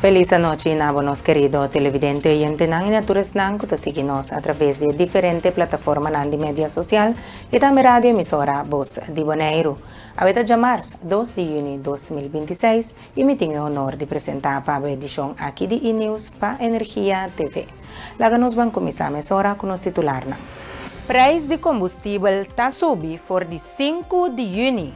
Felis anochi na nos kerido televidente, oyentenan i na tur esnan ku ta sigui nos a traves di diferente plataformanan di media sosial i tambe radio emisora Bos di Boneiru. Awe ta djamars, 2 di yüni 2026, i mi tin e honor di presentá pa bo edishon aki di E-News pa Energia TV. Laga nos ban kuminsá mesora ku nos titularnan. Preis di kombustibel ta subi for di 5 di yüni.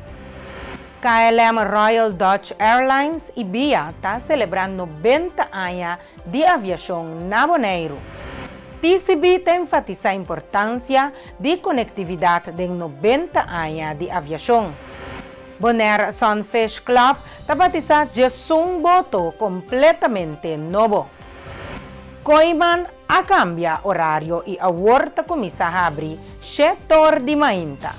KLM Royal Dutch Airlines i BIA ta selebrá 90 aña di aviashon na Boneiru. TCB ta enfatisá importansia di konektividat den 90 aña di aviashon. Bonaire Sunfish Club ta batisá 11 boto kompletamente nobo. Kooyman a kambia orario i awor ta kuminsá habri 7'or di mainta.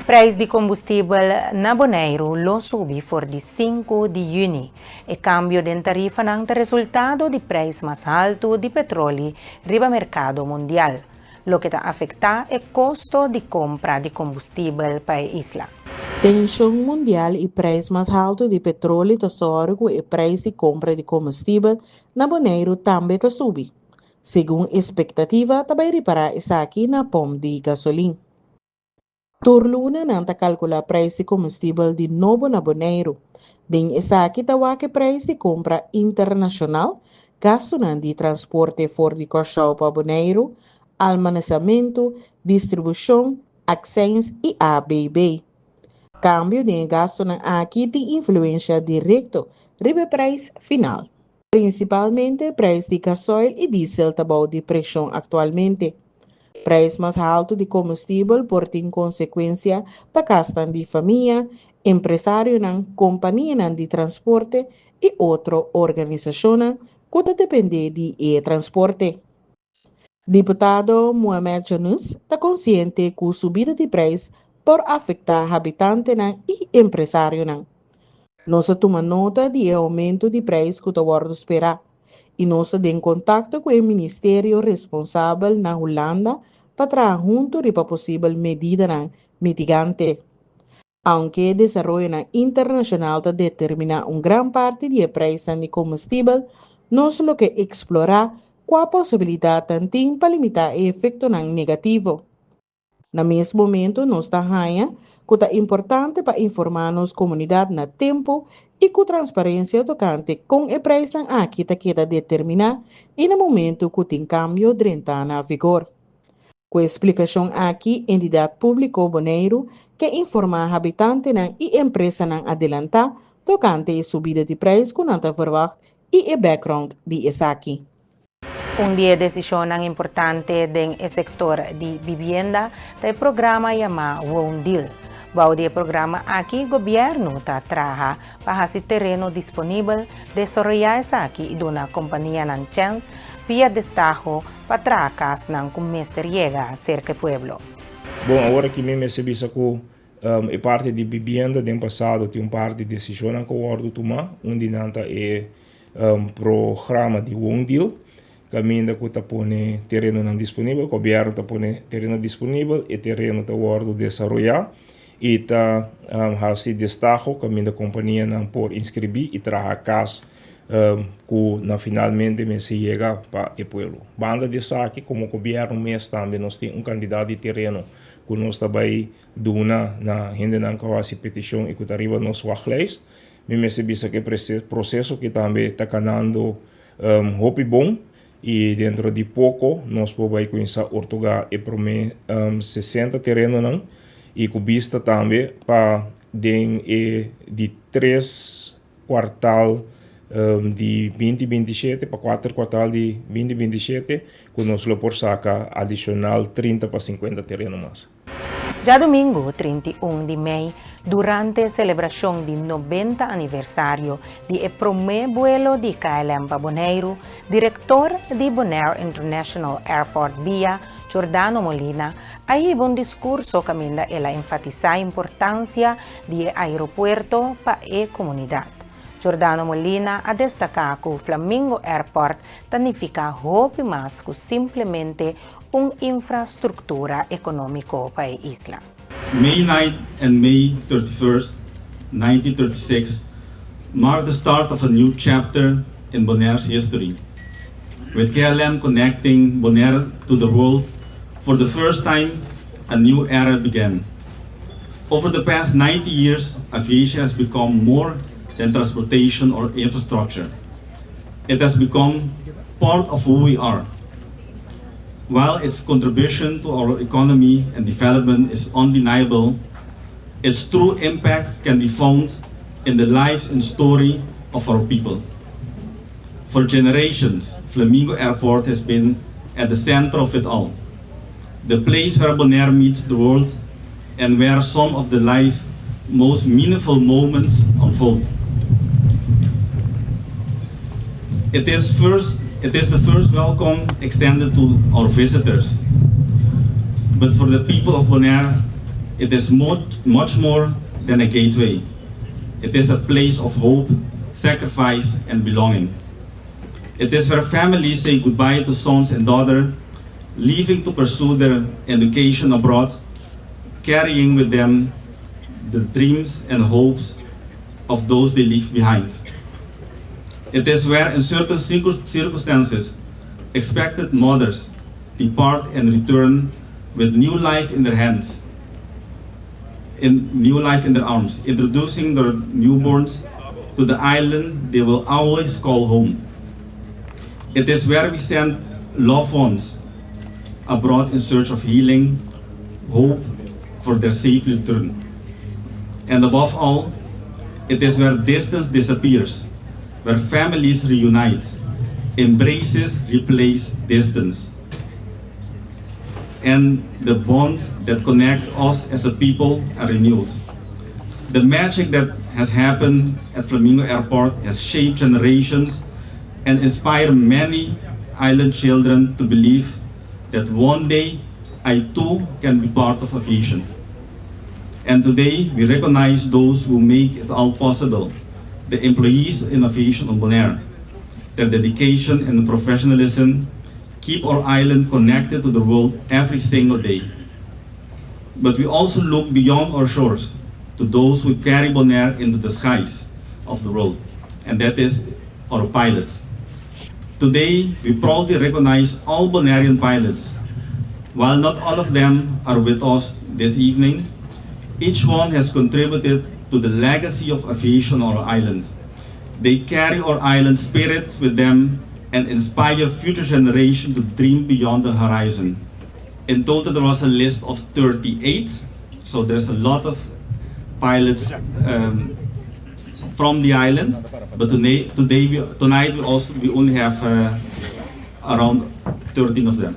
Preis di kombustibel na Boneiru lo subi for di 5 di yüni. E kambio den tarifanan ta resultado di preis mas haltu di petroli riba merkado mundial, loke ta afektá e kosto di kompra di kombustibel pa e isla. Tenshon mundial i preis mas haltu di petroli ta sòru ku e preis di kompra di kombustibel na Boneiru tambe ta subi. Segun ekspektativa, ta bai ripará esaki na pòmp di gasolin. Tur luna nan ta kalkulá preis di kombustibel di nobo na Boneiru. Den esaki ta wak e preis di kompra internashonal, gastunan di transporte for di Kòrsou pa Boneiru, almacenamentu, distribushon, akseins i ABB. Kambio di gastunan aki tin influensia direkto riba e preis final. Prinsipalmente preis di gasoil i diesel ta bou di preshon aktualmente. Preis mas haltu di kombustibel por tin konsekuensia pa kasnan di famia, empresarionan, kompanianan di transporte i otro organisashonnan ku ta dependé di e transporte. Diputado Mohamed Janus ta konsiente ku subida di preis por afektá habitantenan i empresarionan. Nos a tuma nota di e oumento di preis ku ta wòrdu sperá i nos ta den kontakto ku e ministerio responsabel na Hulanda pa traha huntu riba posibel medidanan mitigante. Aunke desaroyonan internashonal ta determiná un gran parti di e preisnan di kombustibel, nos lo ke eksplorá kua posibilidatnan tin pa limitá e efektonan negativo. Na mes momento nos ta haña ku ta importante pa informá nos komunidat na tempu i ku transparensia tokante kon e preisnan aki ta keda determiná i na momento ku tin kambio drenta na vigor. Ku e splikashon aki, Entidat Públiko Boneiru ke informá habitantenan i empresanan adelantá tokante e subida di preis ku nan ta verwagt i e background di esaki. Un di e desishonnan importante den e sektor di bibienda ta e programa yamá Woondeal. Bou di e programa aki, gobièrnu ta traha pa hasi tereno disponibel, desaroyá esaki i duna kompanianan chèns via destaho pa traha kasnan ku mester yega serka e pueblo. Bon, awor aki mi mester bisa ku e parti di bibienda den pasado tin un par di desishonnan ku a wòrdu tumá. Un di nan ta e programa di Woondeal, kaminda ku ta pone terenonan disponibel, gobièrnu ta pone tereno disponibel, e tereno ta wòrdu desaroyá i ta hasi destaho kaminda kompanianan por inskribí i traha kas ku na finalmente mester yega pa e pueblo. Banda di esaki, komo gobièrnu mes tambe nos tin un kantidat di tereno ku nos ta bai duna na hendenan ku a hasi petishon i ku ta riba nos wachtlijst. Mi mester bisa ku e proseso aki tambe ta kanando hopi bon i dentro di poko nos por bai kuminsá ortogá e promé 60 terenonan i ku bista tambe pa den e di tres kuartal di 2027 pa kuater kuartal di 2027 ku nos lo por saka adishonal 30 pa 50 tereno mas. Djadumingu 31 di mei, durante selebrashon di 90 aniversario di e promé buelo di KLM pa Boneiru, direktor di Bonaire International Airport BIA, Giordano Molina, a hiba un diskurso kaminda el a enfatisá importansia di e aeropuerto pa e komunidat. Giordano Molina a destaká ku Flamingo Airport ta nifiká hopi mas ku simplemente un infrastruktura ekonómiko pa e isla. May 9 and May 31st, 1936 marked the start of a new chapter. in Bonaire's history. With KLM connecting Bonaire to the world, for the first time, a new era began. Over the past 90 years, aviation has become more than transportation or infrastructure. It has become part of who we are. While its contribution to our economy and development is undeniable, its true impact can be found in the lives and story of our people. For generations, Flamingo Airport has been at the center of it all. The place where Bonaire meets the world and where some of the life's most meaningful moments unfold. It is the first welcome extended to our visitors. But for the people of Bonaire, it is much more than a gateway. It is a place of hope, sacrifice, and belonging. It is where families say goodbye to sons and daughters, leaving to pursue their education abroad, carrying with them the dreams and hopes of those they leave behind. It is where, in certain circumstances, expected mothers depart and return with new life in their hands, in new life in their arms, introducing their newborns to the island they will always call home. It is where we send loved ones abroad in search of healing, hope for their safe return. And above all, it is where distance disappears, where families reunite, embraces replace distance, and the bonds that connect us as a people are renewed. The magic that has happened at Flamingo Airport has shaped generations and inspired many island children to believe that one day I too can be part of aviation. And today we recognize those who make it all possible, the employees in aviation on Bonaire. Their dedication and professionalism keep our island connected to the world every single day. But we also look beyond our shores to those who carry Bonaire into the skies of the world, and that is our pilots. Today, we proudly recognize all Bonairean pilots. While not all of them are with us this evening, each one has contributed to the legacy of aviation on our island. They carry our island spirit with them and inspire future generations to dream beyond the horizon. In total, there was a list of 38, so there's a lot of pilots from the island. But tonight we only have around 13 of them.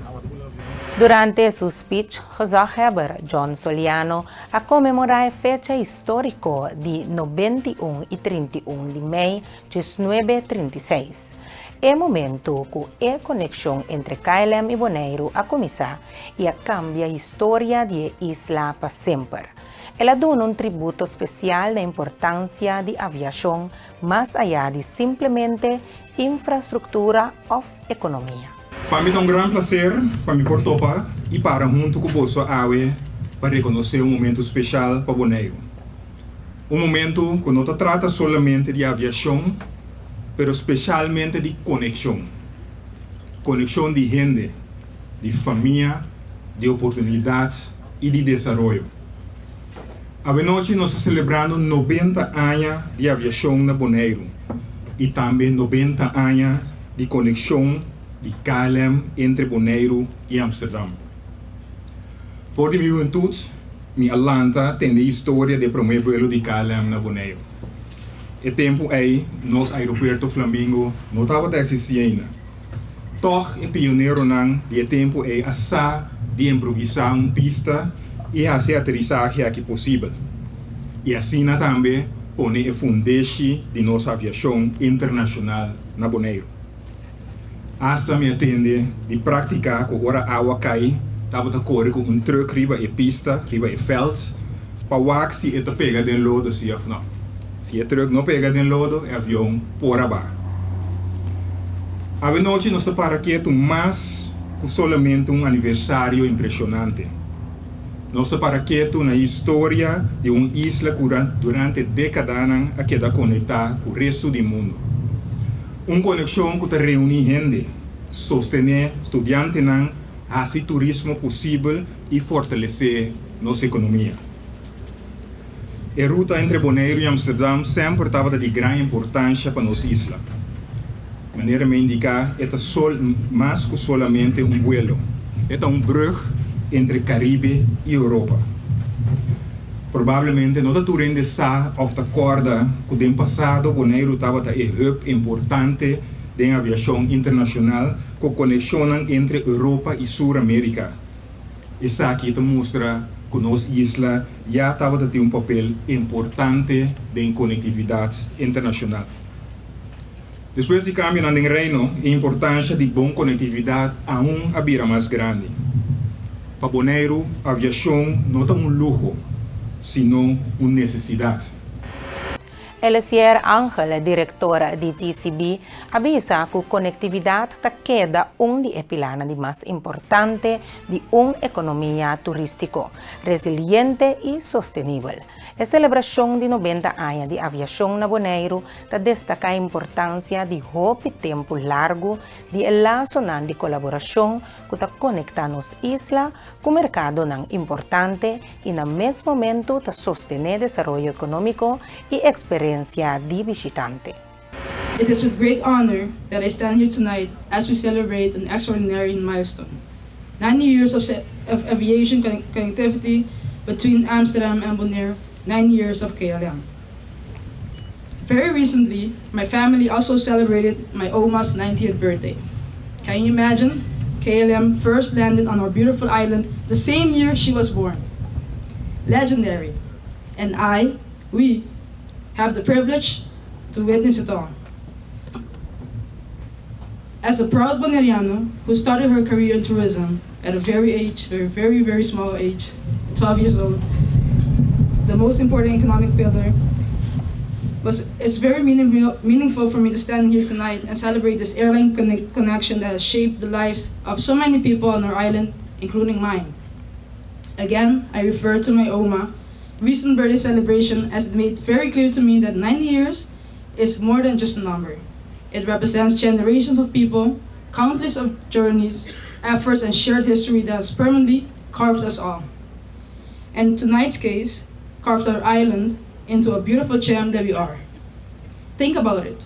Durante su speech, gezaghebber John Soliano a konmemorá e fecha históriko di 91 i 31 di mei di 1936. E momento ku e konekshon entre KLM i Boneiru a kuminsá i a kambia historia di e isla pa semper. El a duna un tributo spesial na importansia di aviashon mas ayá di simplemente infrastruktura òf ekonomia. Pa mi ta un gran plaser pa mi por topa i para huntu ku boso awe pa rekonosé un momento spesial pa Boneiru. Un momento ku no ta trata solamente di aviashon, pero spesialmente di konekshon. Konekshon di hende, di famia, di oportunidat i di desaroyo. Awe nochi nos ta selebrando 90 aña di aviashon na Boneiru i tambe 90 aña di konekshon di KLM entre Boneiru i Amsterdam. For di mi hubentut, mi a lanta tende historia di promé vuelo di KLM na Boneiru. E tempu ei, nos aeropuerto Flamingo no tabata eksistí ainda. Toch e pioneronan di e tempu ei a sa di improvisá un pista i hasi aterisahe aki posibel. I asina tambe pone e fundeshi di nos aviashon internashonal na Boneiru. Asta mi a tende di práktika ku ora awa kai, tabata kore ku un trùk riba e pista, riba e veld, pa wak si e ta pega den lodo si òf no. Si e trùk no pega den lodo, e avion por a baha. Awe nochi nos ta para ketu mas ku solamente un aniversario impreshonante. Nos ta para ketu na historia di un isla ku durante dékadanan a keda konektá ku resto di mundu. Un konekshon ku ta reuní hende, sostené studiantenan, hasi turismo posibel i fortalesé nos ekonomia. E ruta entre Boneiru i Amsterdam semper tabata di gran importansia pa nos isla. Manera mi a indiká, e ta sol mas ku solamente un buelo, e ta un brùg entre Karibe i Europa. Probablemente no ta tur hende sa òf ta kòrda ku den pasado Boneiru tabata e hub importante den aviashon internashonal ku konekshonnan entre Europa i Sur Amérika. Esaki ta mustra ku nos isla ya tabata tin un papel importante den konektividat internashonal. Despues di kambionan den Reino, e importansha di bon konektividat aun a bira mas grandi. Pa Boneiru, aviashon no ta un luho, sino un nesesidat. Elesier Angel, direktor di TCB, a bisa ku konektividat ta keda un di e pilarnan di mas importante di un ekonomia turístiko, resiliente i sostenibel. E selebrashon di 90 aña di aviashon na Boneiru ta destaká importansia di hopi tempu largu di e lasonan di kolaborashon ku ta konektá nos isla ku merkadonan importante i na mes momentu ta sostené desaroyo ekonómiko i eksperensia di bishitante. It is with great honor that I stand here tonight as we celebrate an extraordinary milestone. 90 years of aviation connectivity between Amsterdam and Bonaire, 9 years of KLM. Very recently, my family also celebrated my Oma's 90th birthday. Can you imagine? KLM first landed on our beautiful island the same year she was born. Legendary. And we have the privilege to witness it all. As a proud Bonaireano who started her career in tourism at a very, very, very small age, 12 years old, the most important economic pillar was it's very meaningful for me to stand here tonight and celebrate this airline connection that has shaped the lives of so many people on our island, including mine. Again, I refer to my Oma recent birthday celebration as it made very clear to me that 90 years is more than just a number. It represents generations of people, countless of journeys, efforts, and shared history that has permanently carved us all. And tonight's case, carved our island into a beautiful gem that we are. Think about it.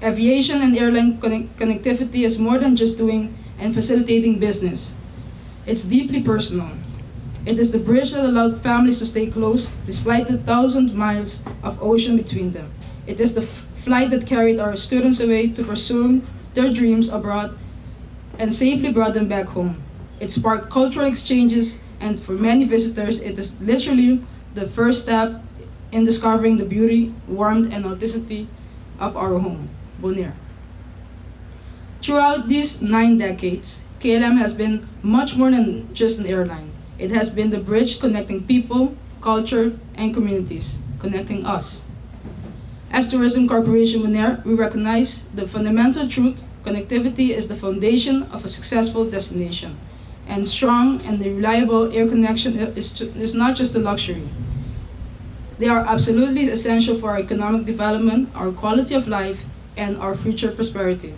Aviation and airline connectivity is more than just doing and facilitating business. It's deeply personal. It is the bridge that allowed families to stay close despite the 1,000 miles of ocean between them. It is the flight that carried our students away to pursue their dreams abroad and safely brought them back home. It sparked cultural exchanges, and for many visitors, it is literally the first step in discovering the beauty, warmth, and authenticity of our home, Bonaire. Throughout these 9 decades, KLM has been much more than just an airline. It has been the bridge connecting people, culture, and communities, connecting us. As Tourism Corporation Bonaire, we recognize the fundamental truth: connectivity is the foundation of a successful destination. And strong and reliable air connection is not just a luxury. They are absolutely essential for our economic development, our quality of life, and our future prosperity.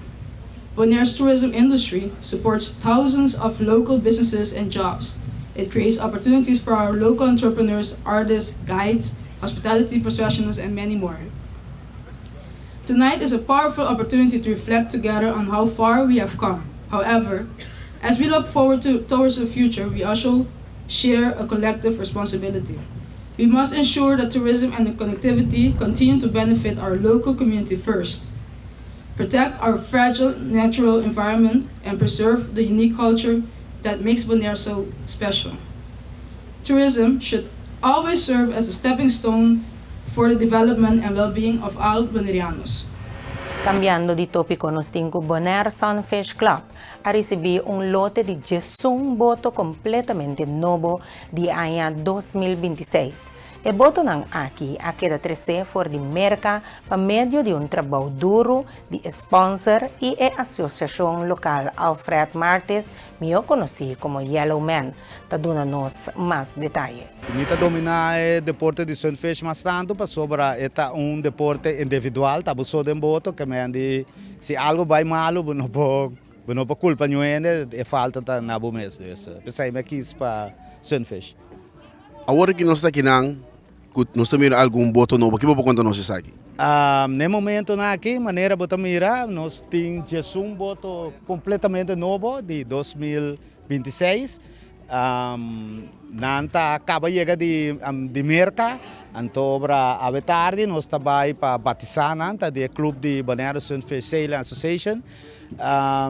Bonaire's tourism industry supports thousands of local businesses and jobs. It creates opportunities for our local entrepreneurs, artists, guides, hospitality professionals, and many more. Tonight is a powerful opportunity to reflect together on how far we have come. However, as we look forward towards the future, we also share a collective responsibility. We must ensure that tourism and the connectivity continue to benefit our local community first, protect our fragile natural environment, and preserve the unique culture that makes Bonaire so special. Tourism should always serve as a stepping stone for the development and well-being of all Bonaireanos. Kambiando di tópiko, nos tin ku Bonaire Sunfish Club a risibí un lote di 11 boto kompletamente nobo di aña 2026. E botonan aki a keda tresé for di Merka pa medio di un trabou duru di e sponsor i e asosiashon lokal Alfred Martis, mihó konosí komo Yellow Man, ta duna nos mas detaye. Mi ta dominá e deporte di sunfish mas tantu pasobra e ta un deporte individual, ta bo so den boto, ke men di si algu bai malu bo no por bo no por kulpa niun hende, e falta ta na bo mes. Dus p'esei mi a kis pa sunfish. Awor ki nos ta akinan ku nos ta mira algun boto nobo, ki bo por konta nos esaki? Na e momentonan aki, manera bo ta mira, nos tin diesun boto kompletamente nobo di 2026. Nan ta kaba yega di Merka, anto obra awe tardi nos ta bai pa batisá nan, ta di e klup di Bonaire Sunfish Sailing Association.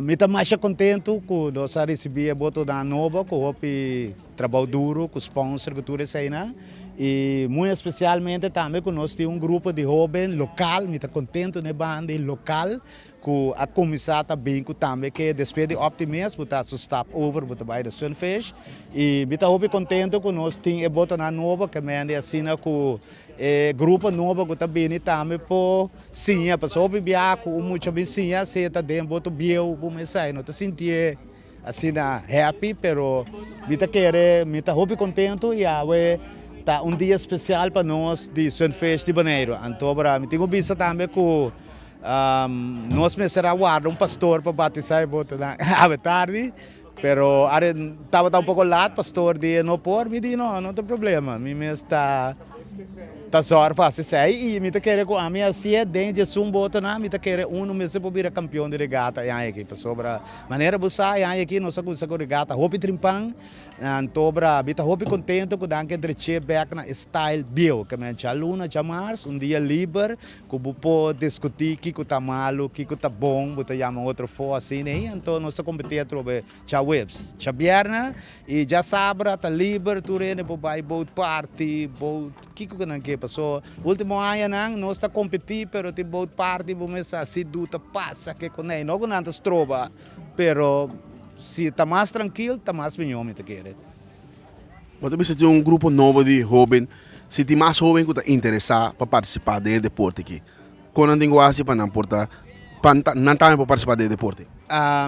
Mi ta masha kontentu ku nos a risibí e botonan nobo ku hopi Trabou duro ku sponsor ku tur eseinan i muy espesialmente tambe ku nos tin un grupo di hoben lokal, mi ta kontentu na e banda lokal ku a kuminsá ta bin ku tambe ke despues di Optimist bo ta hasi un stap over bo ta bai na Sunfish i mi ta hopi kontentu ku nos tin e botonan nobo ke mende asina ku e grupo nobo ku ta bini tambe por siña pasobra hopi biaha ku un mucha bin siña si e ta den boto bieu ku esei no ta sintié. Asina happy pero mi ta kere mi ta hopi contento y awe ta un dia special pa nos di Sunfish di Boneiru. Anto ora mi tin cu bisa tambe cu nos mester a warda un pastor pa batisa e botonan awe tardi pero are tabata un poco laat pastor di e no por mi di no no tin problema mi mes ta Ta zòrg pa hasi esei i mi ta kere ku ami hasié den djesun botonan mi ta kere unu mester por bira kampion di regata e aña aki pasobra manera bo sa e aña aki nos a kuminsá ku regata hopi trimpan antobra mi ta hopi kontento ku nan ke dreché bèk na e style bieu ke men djaluna djamars un dia liber ku bo por diskutí kiko ta malu kiko ta bon bo ta yama otro afó asina ei anto nos ta kompetí atrobe djaweps djabièrnè I djasabra ta liber tur hende por bai boat party, boat kiko ku nan ke paso ultimo añanan nos ta kompetí pero tin boat party bo mes sa si du ta pasa ke konei no ku nan ta stroba pero si ta mas trankil ta mas mihó mi ta kere. Bo ta bisa tin un grupo nobo di hoben, si tin mas hoben ku ta interesá pa partisipá den e deporte aki, Kon nan tin ku hasi pa nan por ta pa nan tambe por partisipá den e deporte?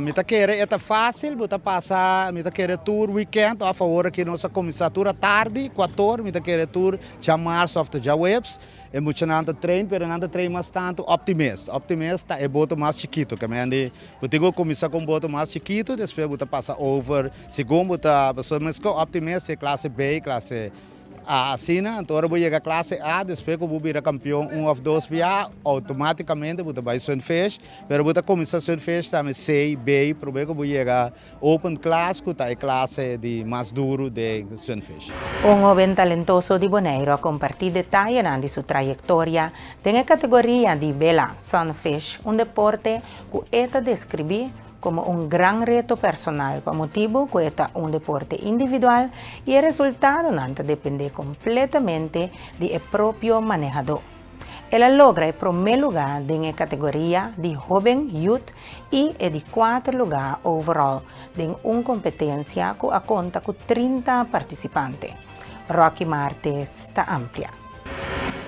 Mi ta kere e ta fásil, bo ta pasa mi ta kere tur weekend òf awor aki nos a kuminsá tur atardi kuator mi ta kere tur djamars òf ta djaweps e muchanan ta train pero nan ta train mas tantu Optimist. Optimist ta e boto mas chikitu ke mende bo tin ku kuminsá ku un boto mas chikitu despues bo ta pasa over segun bo ta pasobra meskos Optimist e klase B klase A Asina, anto ora bo yega klase A, despues ku bo bira kampion un òf dos bia, outomátikamente bo ta bai Sunfish, pero bo ta kuminsá Sunfish tambe C, B, promé ku bo yega Open Class ku ta e klase di mas duru den Sunfish. Un hoben talentoso di Boneiru a kompartí detayenan di su trayektoria den e kategoria di bela Sunfish, un deporte ku e ta deskribí komo un gran reto personal pa motibu ku e ta un deporte individual i e resultadonan ta dependé kompletamente di e propio manehadó. El a logra e promé lugá den e kategoria di hóben youth i e di kuater lugá overall den un kompetensia ku a konta ku 30 partisipante. Rocky Martes ta amplia.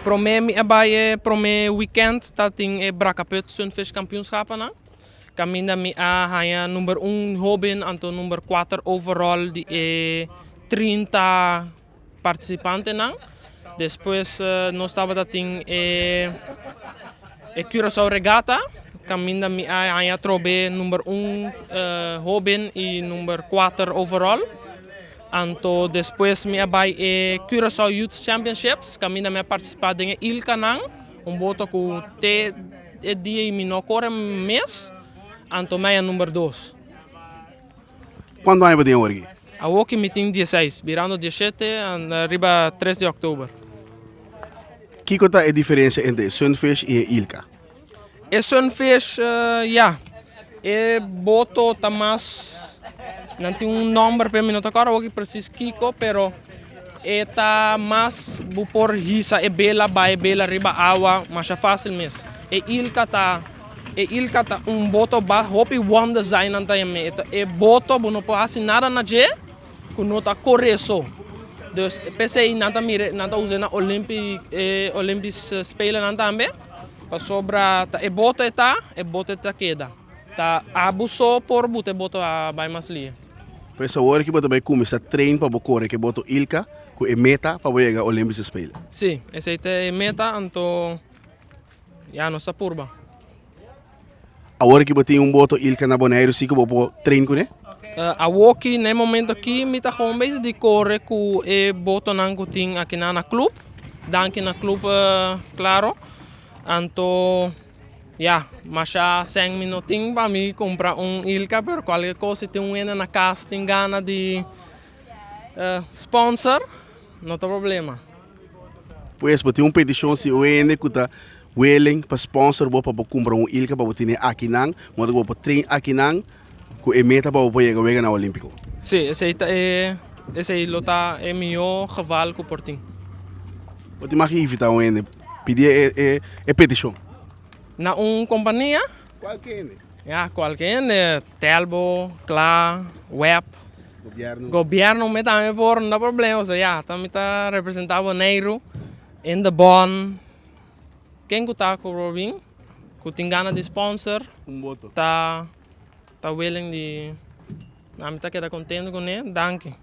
Promé mi a bai e promé wikènt ta tin e Brakkaput Sunfish Kampioenschappen nan. Kaminda mi a haña number un hoben anto number kuater overall di e 30 partisipantenan. Despues nos tabata tin e e Curaçao Regatta kaminda mi a haña atrobe number un hoben i number kuater overall. Anto despues mi a bai e Curaçao Youth Championships kaminda mi a partisipá den e Ilkanan, un boto ku te E dia ei mi no kore mes, anto mi a number dos. Kuantu aña bo tin awor aki? Awoki mi tin dieseis, birando dieshete riba tres di òktober. Kiko ta e diferensia entre e Sunfish i e Ilka? E Sunfish, ya, e boto ta mas, nan tin un nòmber p'e, mi no ta kòrda awoki presis kiko, pero E ta mas bo por hisa e bela bai e bela riba awa masha fácil mes. E ilka ta e ilka ta un boto ba hopi one design nan ta yam'é. E ta e boto bo no por hasi nada na dje ku no ta kore so. Dus p'esei nan ta mira, nan ta usa na Olympi, e Olympische Spelen nan tambe, pasobra ta e boto e ta, e boto e ta keda. Ta abo so por buta e boto a bai mas lie. Pues awor ki bo ta bai kuminsá train pa bo kore ku e boto Ilka ku e meta pa bo yega Olympische Spelen? Sí, esei ta e meta, anto ya nos ta purba. Awor ki bo tin un boto Ilka na Boneiru si ku bo por train kuné? Awoki na e momento aki mi ta gewoon bezig di kore ku e botonan ku tin akinan na club. Danki na club klaro. Anto ya masha sèn mi no tin pa mi kumpra un Ilka pero kualke kos si tin un hende na kas tin gana di sponsor no ta problema. Pues bo tin un petishon si un hende ku ta Willing pa sponsor bo pa bo kumpra un ilka pa bo tene akinan, modo ku bo por train akinan ku e meta pa bo por yega wega na Olímpiko. Sí, esei ta e, esei lo ta e mihó geval ku por tin. Bo tin mag invitá un hende, pidi e e e petishon. Na un kompania? Kualke hende. Ya, kualke hende, Telbo, Kla, Web. Gobièrnu. Gobièrnu mi tambe por, no ta problema, pasobra ya, ta mi ta representá Boneiru in de bòn. Ken ku ta ku Robin ku tin gana di sponsor ta ta willing di ami ta keda kontento kuné danki.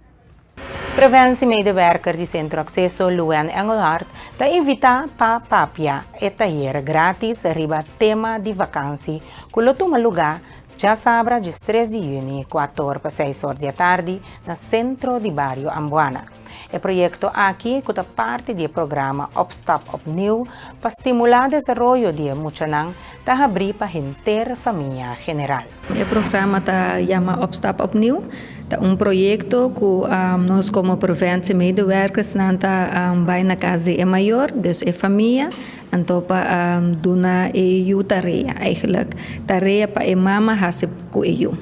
Preventiemedewerker di Sentro Akseso Luann Engelhardt ta invitá pa papia e tayer gratis riba tema di vakansi ku lo tuma lugá djasabra diestres di yüni kuator pa seis or di atardi na Sentro di Bario Ambuana. E proyekto aki ku ta parti di e programa Opstap Opnieuw pa stimulá desaroyo di e muchanan ta habrí pa henter famia general. E programa ta yama Opstap Opnieuw. Ta un proyekto ku nos komo preventiemedewerkersnan ta bai na kas di e mayor, dus e famia, anto pa duna e yu tarea, eigenlijk tarea pa e mama hasi ku e yu.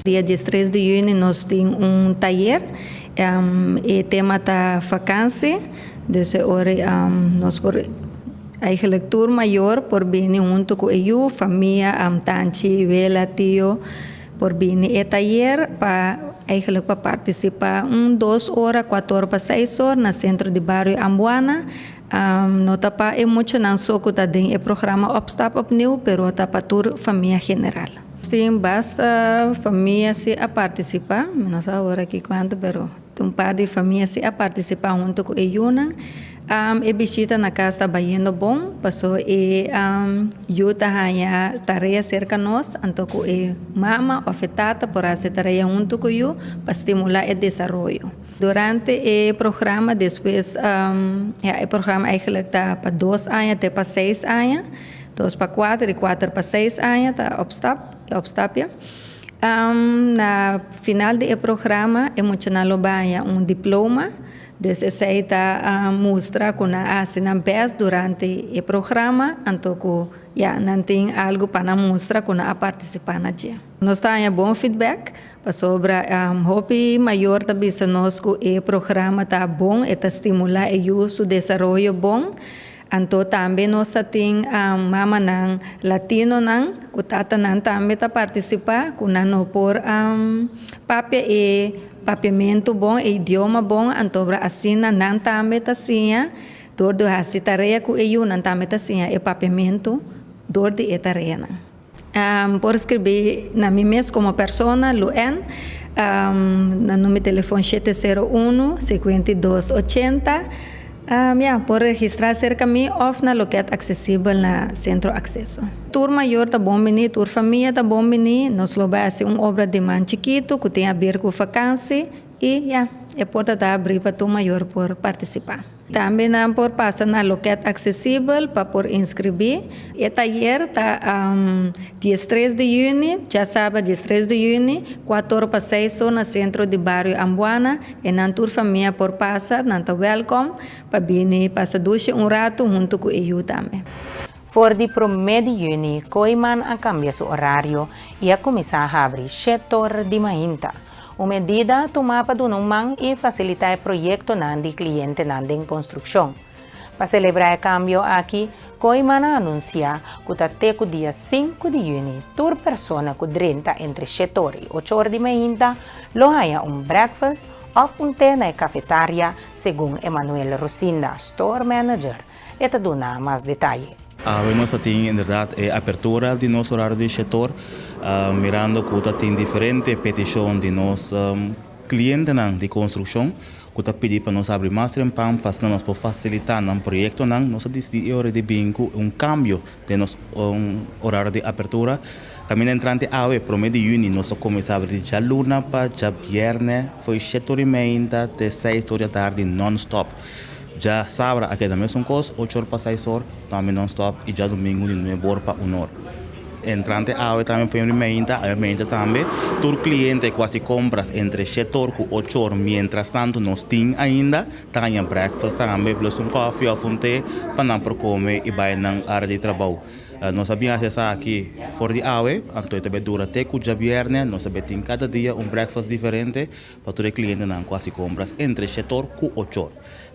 Dia diestres di yüni nos tin un tayer. E tema ta vakansi, dus e ora nos por eigenlijk tur mayor por bini hunto ku e yu, famia, tanchi, wela, tio por bini e tayer pa eigenlijk pa partisipa un dos ora, kuater ora pa seis or na sentro di bario Ambuana. No ta pa e muchanan so ku ta den e programa Opstap Opnieuw, pero ta pa tur famia general. Tin basta famia si a partisipá, mi no sa awor aki kuantu, pero tin un par di famia si a partisipá huntu ku e yunan. E bishita na kas ta bayendo bon, paso e yu ta haña tarea serka nos, anto ku e mama òf e tata por hasi tarea huntu ku yu pa stimulá e desaroyo. Durante e programa despues, ya e programa eigenlijk ta pa dos aña te pa seis aña. Dos pa kuater i kuater pa seis aña ta opstap, e opstapia. Na final di e programa e muchanan lo baña un diploma, dus esei ta mustra ku nan a hasi nan bèst durante e programa, anto ku ya nan tin algu pa nan mustra ku nan a partisipá na dje. Nos ta haña bon feedback pasobra hopi mayor ta bisa nos ku e programa ta bon, e ta stimulá e yu su desaroyo bon. Anto tambe nos ta tin mamanan latinonan ku tatanan tambe ta partisipá ku nan no por papia e papiamentu bon, e idioma bon, antobra asina nan tambe ta siña dor di hasi tarea ku e yunan tambe ta siña e papiamentu dor di e tareanan. Por skribí na mi mes komo persona, Luann, na number telefon shete sero unu, 52 80. Ya, por registrá serka mi òf na lokèt aksesibel na Sentro Akseso. Tur mayor ta bon biní, tur famia ta bon biní. Nos lo bai hasi un obra di man chikitu ku tin aber ku fakansi i ya, e porta ta abrí pa tur mayor por partisipá. Tambe nan por pasa na loket aksesibel pa por inskribí. E tayer ta diestres di yüni, djasabra diestres di yüni, kuator pa seis or na sentro di bario Ambuana. E nan tur famia por pasa, nan ta wèlkòm pa bini pasa dushi un ratu huntu ku e yu tambe. For di promé di yüni, Kooiman a kambia su orario i a kuminsá habri shetor di mainta. Un medida tumá pa duna un man i fasilitá e proyektonan di klientenan den konstrukshon. Pa selebrá e kambio aki, Kooiman a anunsiá ku ta te ku dia sinku di yüni tur persona ku drenta entre shete or i ocho or di meinta lo haña un breakfast òf un te na e kafetaria, segun Emanuel Rosinda, store manager. E ta duna mas detaye. Awe nos ta tin inderdat e apertura di nos orario di shetor, mirando ku ta tin diferente petishon di nos Klientenan di konstrukshon ku ta pidi pa nos abri mas trempan pa asina nos por fasilitá nan proyektonan, nos a disidí e ora di bin ku un kambio den nos orario di apertura. Kaminda entrante awe, promé di yüni, nos a kuminsá abri di djaluna pa djabièrnè fo'i shete ora i meinta te seis ora di atardi nònstòp. Djasabra a keda mesun kos, ocho or pa seis or, tambe nònstòp i djadumingu di nuebe or pa un or. Entrante awe tambe for mi meinta, awe meinta tambe tur cliente cu haci compras entre shete or cu ocho or mientras tanto nos tin ainda ta haña breakfast tambe plus un koffie of un te pa nan por come y bay nan area di trabou. Nos a bin haci esaki for di awe anto e ta bay dura te cu djabierne nos ta bay tin cada dia un breakfast diferente pa tur e clientenan cu haci compras entre shete or cu ocho or.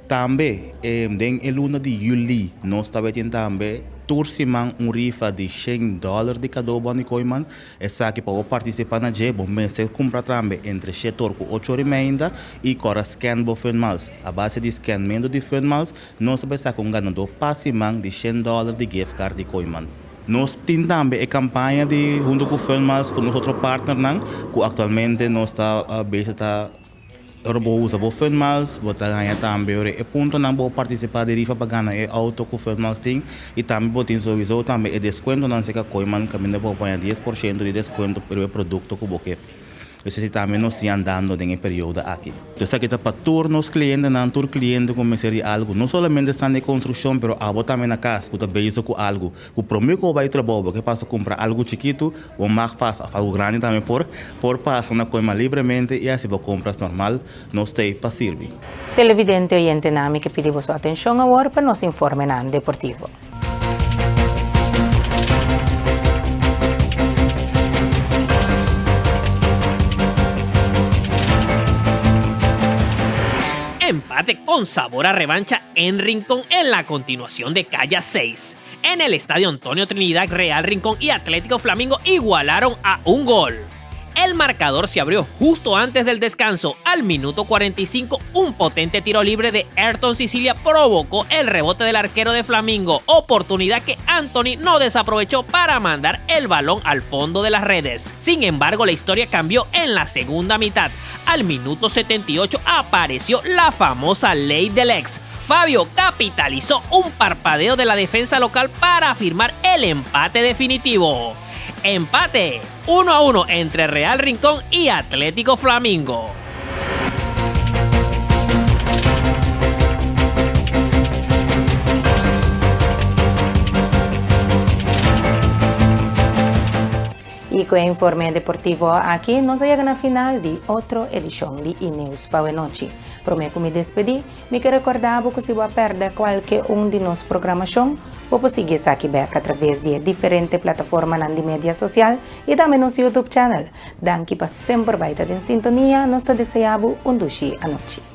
Tambe den e luna di juli nos ta tin tambe tur siman un rifa di shen dòler di kadó bon di Kooiman. Esaki pa bo partisipá na dje bo mester kumpra tambe entre shete or ku ocho or i meinta i kòrda scan bo Funmiles. A base di scanmentu di Funmiles nos ta bai saka un ganadó pa siman di shen dòler di gift card di Kooiman. Nos tin tambe e kampaña di huntu ku Funmiles ku nos otro partnernan ku aktualmente nos ta bezig ta Ora bo usa bo Funmiles, bo ta haña tambe ora e puntonan bo partisipá di rifa pa gana e outo ku Funmiles tin i tambe bo tin souiso tambe e deskuentonan serka Kooiman kaminda bo por haña 10% di deskuento riba e produkto ku bo ke. Esei tambe nos tin andando den e periodo aki. Esaki ta pa tur nos klientenan, tur kliente ku mester di algu, no solamente esnan di konstrukshon pero abo tambe na kas ku ta bezig ku algu. Ku promé ku bo bai trabou bo ke pasa kumpra algu chikitu, bo mag pasa òf algu grandi tambe por por pasa na Koima libremente i hasi bo kompras normal, nos t'ei pa sirbi. Televidente oyentenan mi ke pidi boso atenshon awor pa nos informenan deportivo. Empate con sabor a revancha en Rincón en la continuación de Calla 6. En el estadio Antonio Trinidad, Real Rincón y Atlético Flamingo igualaron a un gol. El marcador se abrió justo antes del descanso. Al minuto 45, un potente tiro libre de Ayrton Sicilia provocó el rebote del arquero de Flamingo, oportunidad que Anthony no desaprovechó para mandar el balón al fondo de las redes. Sin embargo, la historia cambió en la segunda mitad. Al minuto 78 apareció la famosa ley del ex. Fabio capitalizó un parpadeo de la defensa local para firmar el empate definitivo. Empate 1 a 1 entre Real Rincón y Atlético Flamingo. I ku e informe deportivo aki nos a yega na final di otro edishon di E-News pa awenochi. Promé ku mi despedí, Mi ke rekordá bo ku si bo a pèrdè kualke un di nos programashon, bo por sigui esaki bèk atraves di e diferente plataformanan di media sosial i tambe nos YouTube channel. Danki pa semper bai ta den sintonia, nos ta deseá bo un dushi anochi.